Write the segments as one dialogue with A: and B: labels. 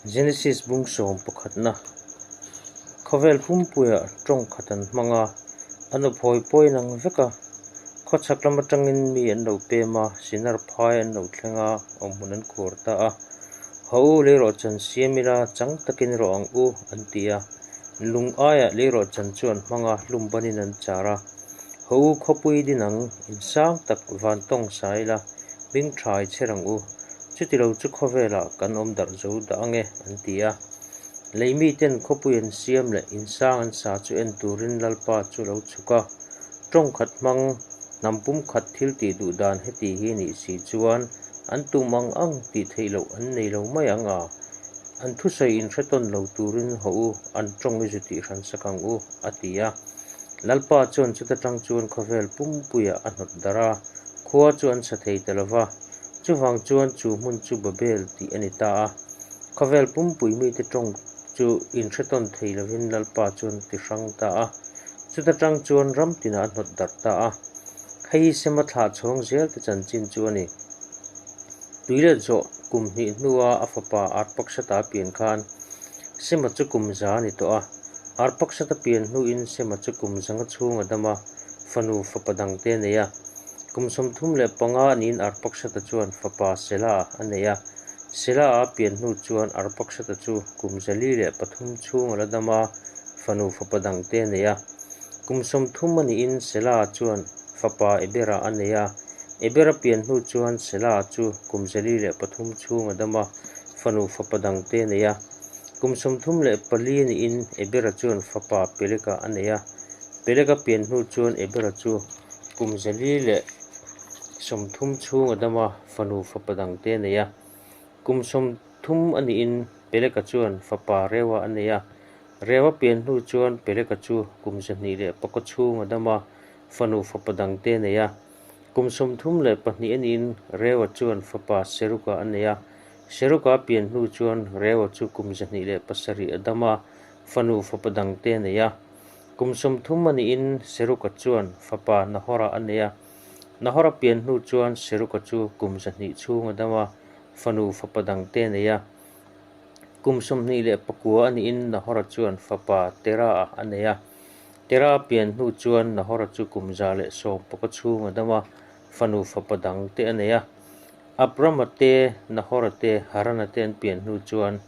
A: Genesis bung sawm pakhatna Khawvel pumpuiah tawng khat an hmang a, an awphawi pawi in ang vek a. Khawchhak lam atangin mi an lo pem a, Sinar phai an lo thleng a, awmhmun an khuar ta a. Haw u leirawhchan siam ila, chang takin rawh ang u, an ti a. Lung aiah leirawhchan chu an hmang a, hlum banin an char a. Haw u khawpui din ang, insang tak van tawng sa ila, hming tha i chher ang u, chutilo chu khawvelah kan awm darh zo dah ange, an ti a. Lei miten khawpui an siam leh insang an sa chu en turin Lalpa chu a lo chhuk a. Tawng khat hmang, hnam pum khat thil tih duh dan heti hi nih si chuan an tum ang ang tih theih loh an nei lo mai ang a, an thusawi inhre tawn lo turin haw u, an tawng i zu tih hran sak ang u, a ti a. Lalpa chuan chuta tang chuan khawvel pumpuiah a hnawt darh a, khua chu an sa thei ta lo va, chuvang chuan chu hmun chu Babel tih a ni ta a. Khawvel pumpui mite tawng chu inhre tawn thei lovin Lalpa chuan a ti hrang ta a, chuta tang chuan ram tinah a hnawt darh ta a. Hei hi Sema thlah chhawng zelte chanchin chu a ni. Tuilet zawh kum hnih hnua a fapa Arpaksata a pian khan Sema chu kum za a ni tawh a. Arpaksata pian hnuin Sema chu kum zanga chhung a dam a, fanu fapa dangte a nei a. Kum 35 niin Arpaksata chuan fapa Sela a nei a. Sela a pian hnu chuan Arpaksata chu kum 403 chhung a la dam a, fanu fapa dangte a nei a. Kum 30 a nihin Sela chuan fapa Ebera a nei a. Ebera pian hnu chuan Sela chu kum 403 chhung a dam a, fanu fapa dangte a nei a. Kum 34 a nihin Ebera chuan fapa Peleka a nei a. Peleka pian hnu chuan Ebera chu kum 130 chhung a dam a, fanu fapa dangte a nei a. Kum 30 a nihin Peleka chuan fapa Rewa a nei a. Rewa pian hnu chuan Peleka chu kum 204 chhung a dam a, fanu fapa dangte a nei a. Kum 32 a niin Rewa chuan fapa Seruka a nei a. Seruka pian hnu chuan Rewa chu kum 207 a dam a, fanu fapa dangte a nei a. Kum 30 a niin Seruka chuan fapa Nahora a nei a. Nahora pian hnu chuan Seruka chu kum 200 chhung a dam a, fanu fapa dangte a nei a. Kum 29 a niin Nahora chuan fapa Tera a nei a. Tera pian hnu chuan Nahora chu kum 114 chhung a dam a, fanu fapa dangte a nei a. Abrama te, Nahora te, Harana te an pian hnu chuan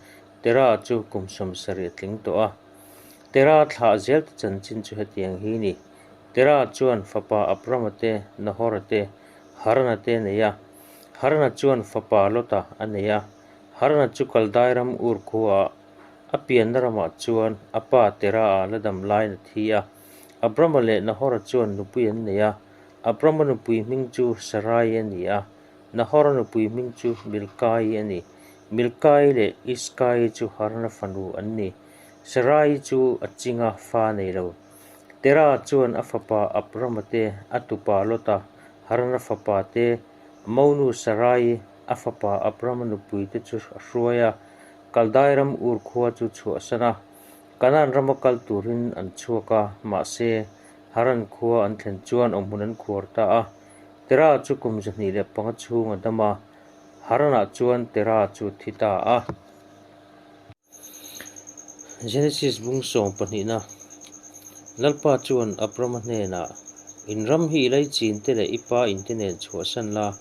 A: Tera chu kum 70 a tling tawh a. Tera thlah zelte chanchin chu hetiang hi ni. Tera chuan fapa Abrama te, Nahora te, Harana te a nei a. Harana chuan fapa Lota a nei a. Harana chu Kaldai ram Ur khuaah a pianna ramah chuan a pa Tera-a la dam laiin a thi a. Abrama leh Nahora chuan nupui an nei a. Abrama nupui hming chu Sarai a ni a, Nahora nupui hming chu Milkai a ni. Milkai leh Iskai chu Harana fanu an ni. Sarai chu a chinga fa nei lo. Tera chuan a fapa Abrama te, a tupa Lota, Harana fapa te, monu Sarai, a fapa Abrama nupui te chu a hruai a, Kaldai ram Ur khua chu chhuahsan a, Kanaan rama kal turin an chhuak a, mahse, Haran khua an thlen chuan awmhmun an khuar ta a. Tera chu kum 25 chhung a dam a, Haranah chuan Tera chu thi ta a. Genesis bung sawm pahnihna Lalpa chuan Abrama hnenah, In ram hi i laichin te leh i pa in te nen chhuahsan la,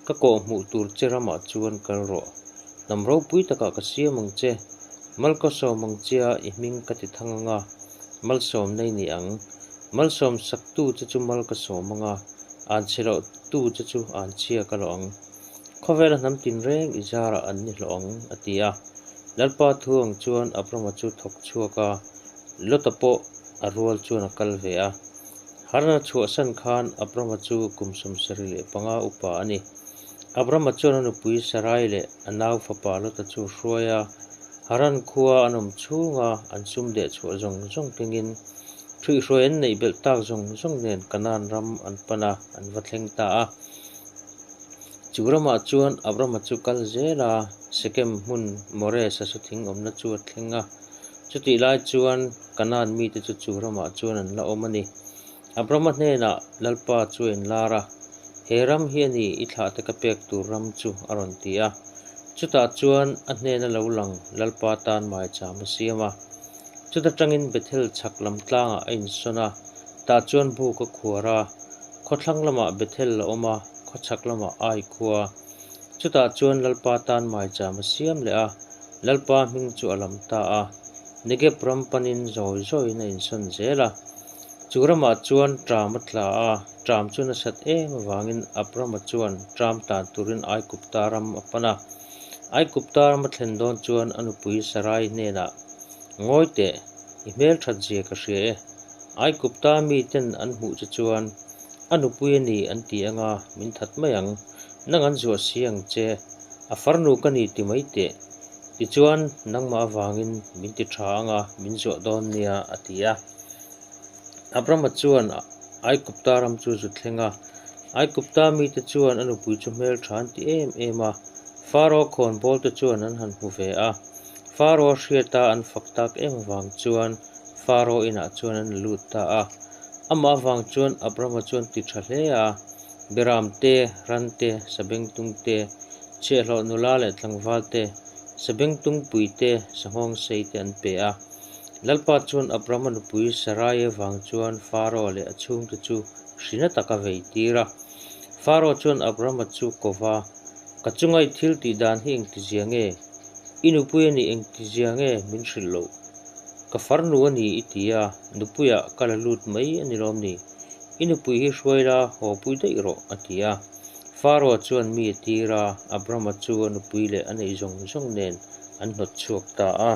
A: ka kawh hmuh tur che ramah chuan kal rawh. Hnam ropui takah ka siam ang che, mal ka sawm ang chia i hming ka ti thang ang a, malsawm nei ni ang. Malsawm saktu che chu mal ka sawm ang a, an chhe loh tu che chu an chhia ka lawh ang. Khawvela hnam tinreng i zarah an ni hlawh ang, a ti a. Lalpa thu ang chuan Abrama chu thawk chhuak a, Lota pawh a rual chuan a kal ve a. Harana chhuahsan khan Abrama chu kum 75 upa a ni. Abrama chuan a nupui Sarai leh a nau fapa Lota chu hruai a, Haran khua an awm chhunga an sum deh chhuah zawng zawng kengin ṭhuihhruai an neih belh tak zawng zawng nen Kanaan ram an pan a, an va thleng ta a. Chu ramah chuan Abrama chu kal zel a, Sekem hmun More sasu thing awmna chu a thleng a. Chutih lai chuan Kanaan mite chu chu ramah chuan an la awm a ni. Abrama hnenah Lalpa chu a inlar a, He ram hi a ni, i thlahte ka pek tur ram chu, a rawn ti a. Chutah chuan a hnena lo lang Lalpa tan maicham a siam a. Chuta tangin Bethel chhak lam tlangah a insawn a, tah chuan buk a khuar a. Khawthlang lamah Bethel a awm a, khawchhak lamah Ai khua. Chutah chuan Lalpa tan maicham a siam leh a, Lalpa hming chu a lam ta a. Negeb ram panin zawi zawiin a insawn zel a. Chu ramah chuan ṭam a tla a, ṭam chu nasat em avangin Abrama chuan ṭam tan turin Aigupta ram a pan a. Aigupta ram a thlen dawn chuan a nupui Sarai hnenah, Ngawi teh, i hmelṭhat zia ka hria e. Aigupta miten an hmuh che chuan, A nupui a ni an ti anga min that mai ang. Nang an zuah si ang che, a farnu ka ni ti mai teh. Tichuan, nangmah avangin min ti tha anga min zuah dawn nia, a ti a. Abrama chuan Aigupta ram chu zu thleng a. Aigupta mite chuan a nupui chu hmeltha an ti em em a, Faro khawnbawlte chuan an han hmu ve a. Faro hriata an fak tak em avang chuan Faro inah chuan an la lut ta a. Amah avang chuan Abrama chuan ti tha hle a, Beram te, ran te, sabengtung te, chhiahhlawh nula leh tlangval te, sabengtung pui te, sanghawng sei te an pe a. Lalpa chuan Abrama nupui Sarai avang chuan Faro leh a chhungte chu hrina taka vei tir a. Faro chuan Abrama chu ko va, Ka chunga i thil tih dan hi engtizia nge? I nupui a nih engtizia nge min hrilh loh? Ka farnu a ni i ti a, nupuiah ka la lut mai a ni lawm ni? I nupui hi hruai la, haw pui daih rawh, a ti a. Faro chuan mi a tir a, Abrama chu a nupui leh a neih zawng zawng nen an hnawt chhuak ta a.